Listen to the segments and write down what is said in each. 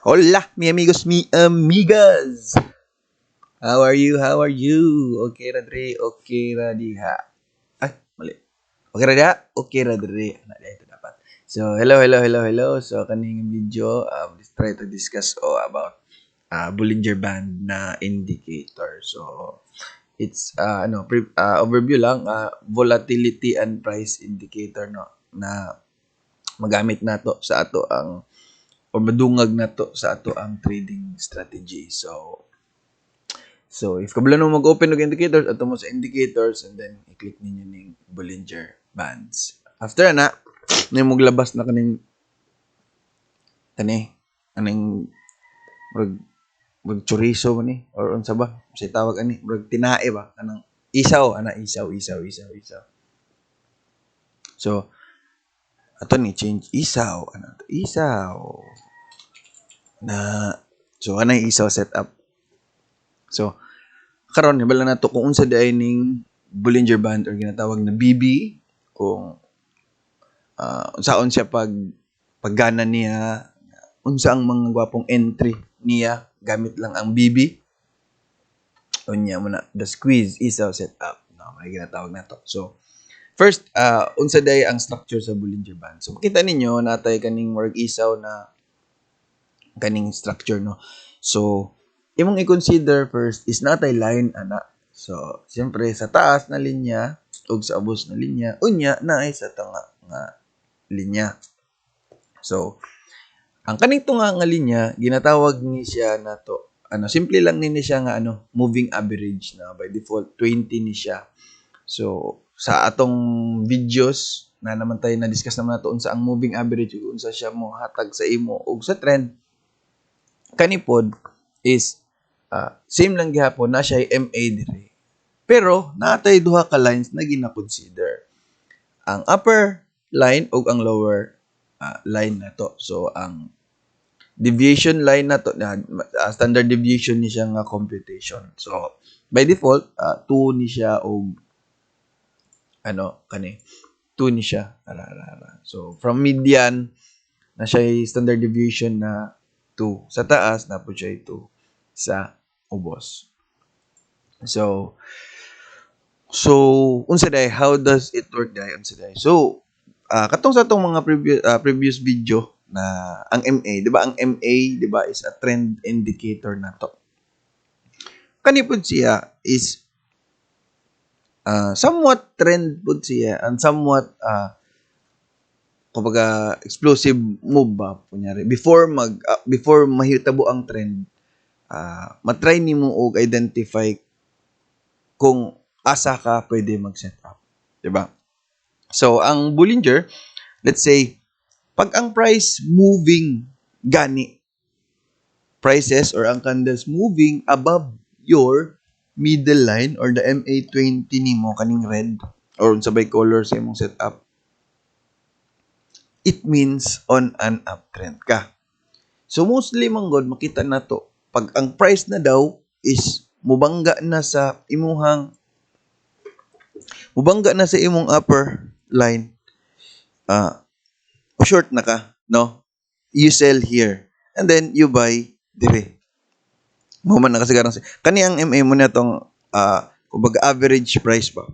Hola, mi amigos, mi amigas. How are you? How are you? Okay ra dre, okay ra diha. Ay, mali. Okay ra diha? Okay ra dre. Ana diha ito dapat. So, hello, hello, hello, hello. So, kaning video, let's try to discuss, oh, about Bollinger Band na indicator. So, it's ano, overview lang, volatility and price indicator, no, na magamit nato sa ato ang or madungag nato sa ato ang trading strategy. So if kabalo mo mag-open og indicators, ato mo sa indicators and then i-click ninyo ning Bollinger Bands. After na, na moglabas na kaning kani aning murag chorizo man ni or unsa ba say tawag ani, murag tinae ba kanang isaw ana, isaw, isaw, isaw, isaw. So ato ni change isaw ana to, isaw na. So anay isaw setup. So karon hibalo nato kung unsa diay ning Bollinger Band or ginatawag na BB, kung unsaon siya pag paggana niya, unsa ang mga gwapong entry niya gamit lang ang BB. Unya mo na the squeeze isaw setup, no, may ginatawag nato. So first, unsa day ang structure sa Bollinger Band? So makita ninyo natay kaning murag isaw na kaning structure, no. So imong i-consider first is natay line ana. So siyempre sa taas na linya ug sa ubos na linya, unya naay sa tunga nga linya. So ang kaning tunga nga linya ginatawag ni siya nato, ano, simple lang ni siya nga ano, moving average na by default 20 ni siya. So sa atong videos na naman tayo na discuss naman nato unsa ang moving average ug unsa siya mo hatag sa imo ug sa trend. Kani pod is same lang gihapon na siya MA dire, pero natay duha ka lines na gina-consider, ang upper line ug ang lower line nato. So ang deviation line nato na standard deviation ni siya nga computation. So by default 2 ni siya og ano kani, 2 ni siya, ara ara ara. So from median na siya standard deviation na 2 sa taas na po siya 2 sa ubos. So unsa day, how does it work day, unsa day? So katong sa atong mga previous video na ang MA, di ba, ang MA, di ba, is a trend indicator na to. Kani pud siya is somewhat trend pud siya and somewhat kumbaga explosive move ba. Kunyari before mahitabo ang trend, matry nimo og identify kung asa ka pwede mag-set up, di ba? So ang Bollinger, let's say pag ang price moving gani, prices or ang candles moving above your middle line or the MA20 nimo, kaning red or unsa bay color sa imong setup, it means on an uptrend ka. So mostly man god makita nato pag ang price na daw is mubangga na sa imong upper line, short na ka, no? You sell here and then you buy dire. Mo man na kasigarang kani ang MA mo na tong kumbaga average price ba.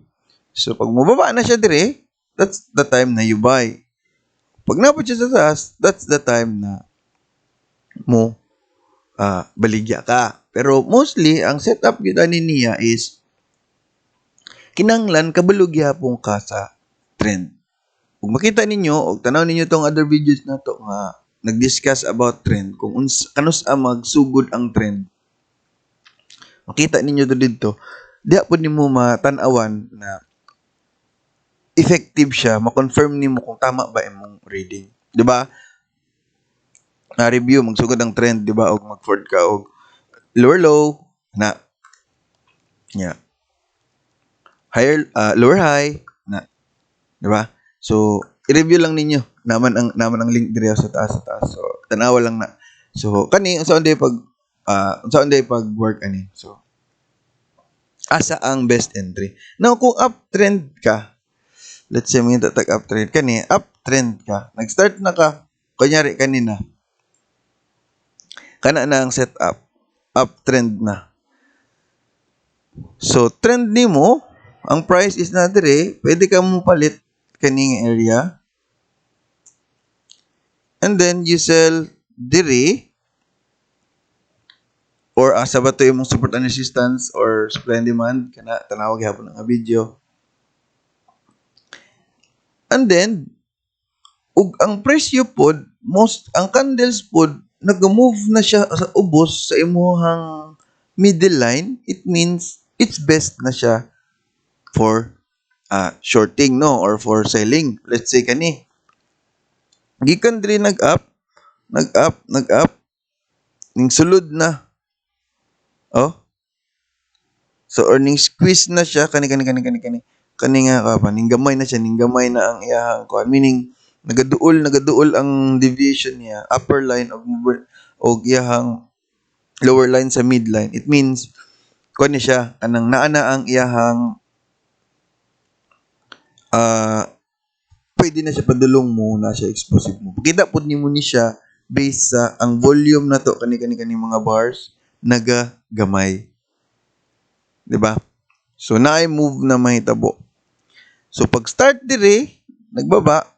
So pag mobaba na siya dire, that's the time na you buy. Pag napod siya sa taas, that's the time na mo baligya ka. Pero mostly ang setup gyud ani niya is kinanglan kabalo gyapon ka sa trend. Ug makita ninyo og tanaw ninyo tong other videos nato nga nag-discuss about trend, kung kanus a magsugod ang trend, makita ninyo to didto, diha pud nimo matan-awan na effective siya, ma-confirm nimo kung tama ba imong reading, di ba? Na review magsugod ang trend, di ba, og mag-forward ka og lower low na, yeah, higher lower high na, di ba? So i-review lang ninyo naman ang link diri sa taas. So tanawa lang na. So kani unsa day pag work ani. So asa ang best entry now kung uptrend ka? Let's say mga tag uptrend kani, uptrend ka, nag-start na ka kunyari kanina. Kana na ang setup. Uptrend na. So, trend nimo, ang price is na dire, pwede ka mo palit kaning area. And then, you sell dire, or asa ba to imong support and resistance or supply and demand, kana tanawag gihapon nga video. And then, ug ang presyo pod, most ang candles pod nag-move na siya sa ubos sa imuhang middle line, it means it's best na siya for shorting, no, or for selling. Let's say kani gikan diri, nag-up, nag-up, nag-up, ning sulod na, oh. So ning squeeze na siya kani kani kani kani kani kani nga ka ning gamay na siya, ning gamay na ang iyahang kuan, meaning nagaduol, nagaduol ang deviation niya, upper line og iyahang lower line sa midline. It means kuan ni siya, kanang naa na ang iyahang pwede na siya padulong mo na siya, explosive mo. Pakita pud nimo ni siya based sa ang volume na to, kani kani kani mga bars nagagamay. 'Di ba? So naay move na mahitabo. So pag start dire, nagbaba.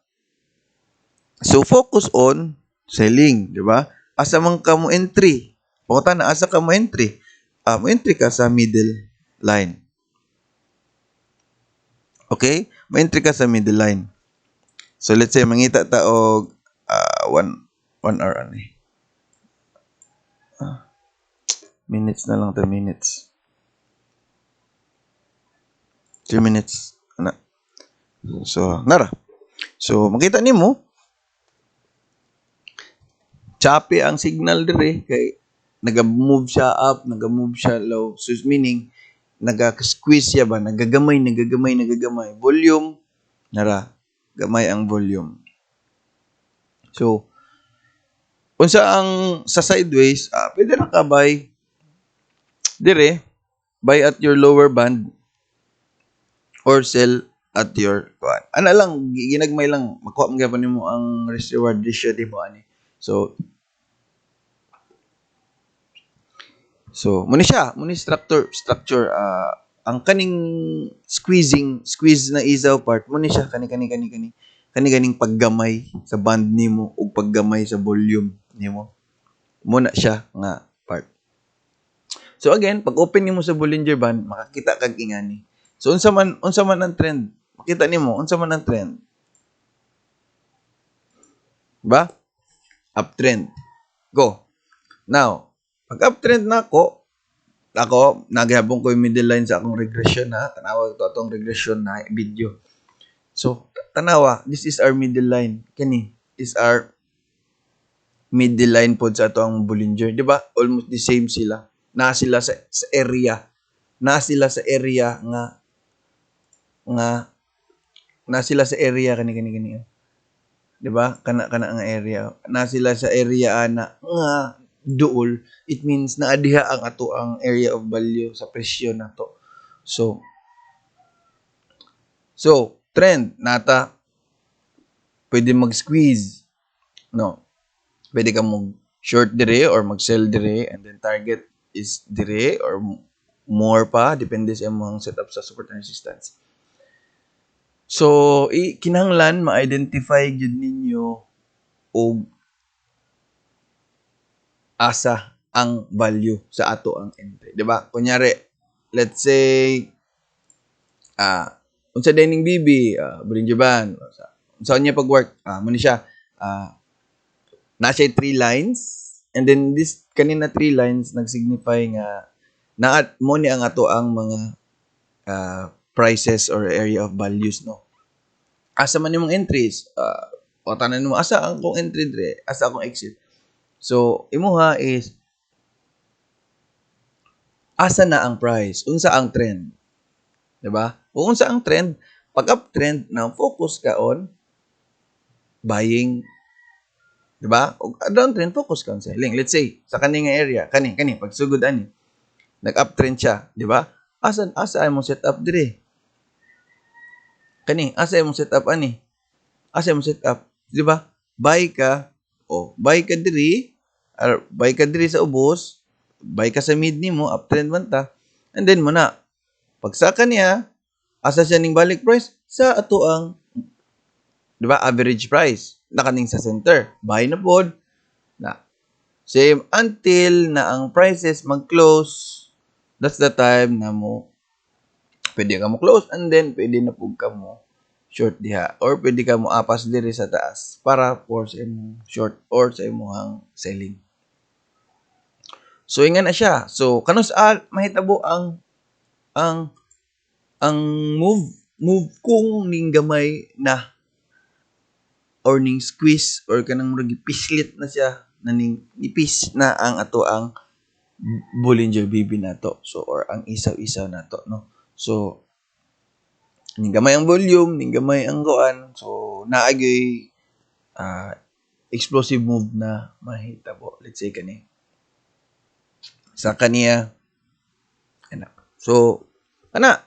So focus on selling, 'di ba? Asa man ka mo entry? Pangutan na, asa ka mo entry? Ah, mo entry ka sa middle line. Okay? Mo entry ka sa middle line. So let's say mangita ta og 1 hour ani. Ah, minutes na lang ta, minutes. 3 minutes ana. So nara. So makita nimo choppy ang signal dire kay naga-move siya up, naga-move siya low. So meaning naga-squeeze siya ba, nagagamay, nagagamay, nagagamay. Volume nara, gamay ang volume. So unsa ang sa sideways, pwede ra ka buy dire, buy at your lower band or sell at your kuan. Ana lang, ginagmay lang makuha man gyapon nimo ang risk reward ratio di mo ani. So muni siya, muni structure, ang kaning squeezing, squeeze na isaw part muni siya, kani kani kani kani kani ganing paggamay sa band nimo ug paggamay sa volume nimo. Muna siya nga part. So again, pag open nimo sa Bollinger Band, makakita kag ingani. So unsa man ang trend? Makita nimo unsa man ang trend. Ba? Uptrend. Go. Now, pag uptrend na ako, ako, nagihapon ko yung middle line sa akong regression na. Tanawa to atong regression na video. So, tanawa, this is our middle line. Kani is our middle line pod sa ato ang Bollinger. Di ba? Almost the same sila. Na sila sa area. Na sila sa area nga nga na sila sa area kani kani kani. Di ba? Kana kana nga area. Na sila sa area ana nga duol. It means naa diha ang ato ang area of value sa presyo nato. So trend nata pwede mag-squeeze. No. Pwede ka mag short dire or mag-sell dire and then target is dire or more pa, depende sa imong setup sa support and resistance. So, kinahanglan ma-identify gyud ninyo og asa ang value sa ato ang entry, di ba? Kunyari, let's say unsa dining BB, Bollinger Band, unsa niya pag-work? Ah, mo ni siya. Ah, na siya three lines and then this kanina three lines nagsignify nga naa mo ni ang ato ang mga prices or area of values, no? Asa man imong entries? O tanan mo, asa ang akong entry dire, asa akong exit? So imuha is asa na ang price, unsa ang trend, di ba? Kung unsa ang trend, pag uptrend na, focus ka on buying, di ba? Og downtrend, focus ka on selling. Let's say sa kani nga area, kani kani pagsugod ani, nag uptrend siya, di ba? Asa imong setup dire? Kani, asa imong setup ani? Asa imong setup, di ba? Buy ka, o buy ka diri. Or, buy ka diri sa ubos, buy ka sa mid nimo, uptrend man ta. And then mo na pagsaka niya, asa siya ning balik price sa ato ang, di ba, average price na kaning sa center. Buy na pod na. Same until na ang prices mag-close. That's the time na mo pwede ka mo close and then pwede na pud ka mo short diha or pwede ka mo apas diri sa taas para for sa imong short or sa imong selling. So ingan na siya. So kanus-a mahitabo ang move kung ning gamay na or ning squeeze or kanang murag gipislit na siya na ning nipis na ang ato ang Bollinger BB nato. So or ang isaw-isaw nato, no. So ning gamay ang volume, ning gamay ang kuan, so naagay explosive move na mahitabo. Let's say kani. Sa kaniya ana. So ana.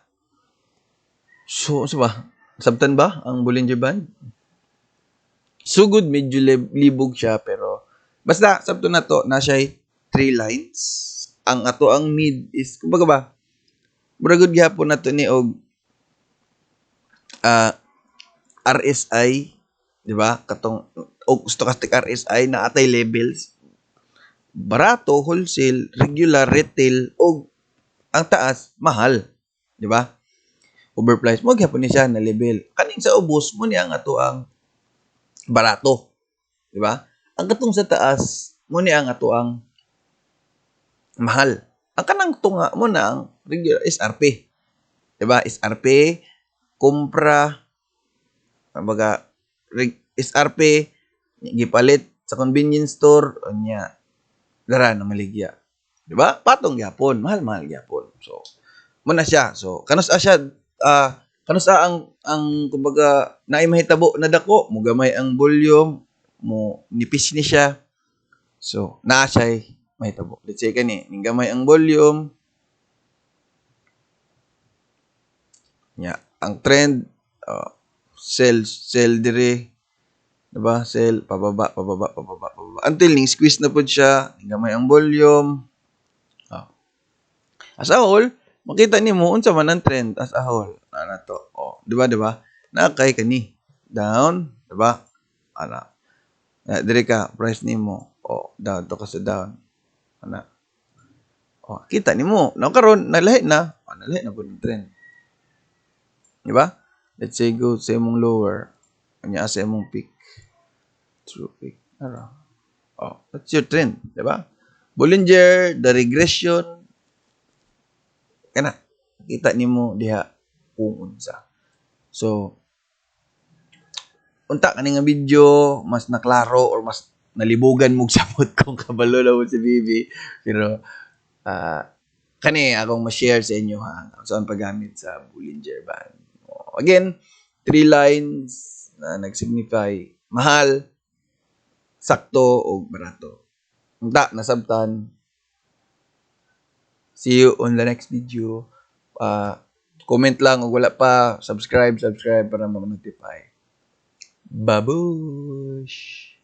So unsa ba? Sabtan ba ang Bollinger Band? Sugod medyo libog siya, pero basta sabto na to na siya three lines. Ang ato ang mid is kumbaga ba murag gud gihapon nato ni og RSI, di ba? Katong og stochastic RSI na atay levels. Barato, wholesale, regular, retail og ang taas mahal, di ba? Overpriced mo gyapon ni siya na level. Kaning sa ubos mo ni ang ato ang barato, di ba? Ang katong sa taas mo ni ang ato ang mahal. Ang kanang tunga mo na ang regular SRP. Di ba? SRP, kumpra, kumbaga, SRP, gipalit sa convenience store, unya, dara na maligya. Di ba? Patong gyapon, mahal-mahal gyapon. So, mo na siya. So, kanus-a siya, kanus-a ang kumbaga, naay mahitabo na dako, mo gamay ang volume, mo nipis ni siya. So, naa siya mahitabo. Let's say kani, ning gamay ang volume. Nya, ang trend sell sell dire. Diba? Sell pababa, pababa, pababa, pababa. Until ning squeeze na pud siya, ning gamay ang volume. Oh. As a whole, makita nimo unsa man ang trend as a whole. Ana to. Oh, di ba, di ba? Naa kay kani down, di ba? Ana. Na, dire ka price nimo. Oh, down to ka sa down. Ana. Oh, kita nimo. Now karon nalahi na. Oh, nalahi na pud ang trend. Di ba? Let's say go sa imong lower. Anya sa imong peak. True peak. Ara. Oh, that's your trend, di ba? Bollinger, the regression, kana kita nimo diha kung unsa. So, unta kani nga video mas naklaro or mas nalibugan mo sabot kung kabalo na mo si BB. Pero kani akong ma-share sa inyo ha saan paggamit sa Bollinger Band. Again, three lines na nag-signify mahal, sakto o barato. Unta nasabtan. See you on the next video. Comment lang kung wala pa, subscribe, subscribe para ma-notify. Babush!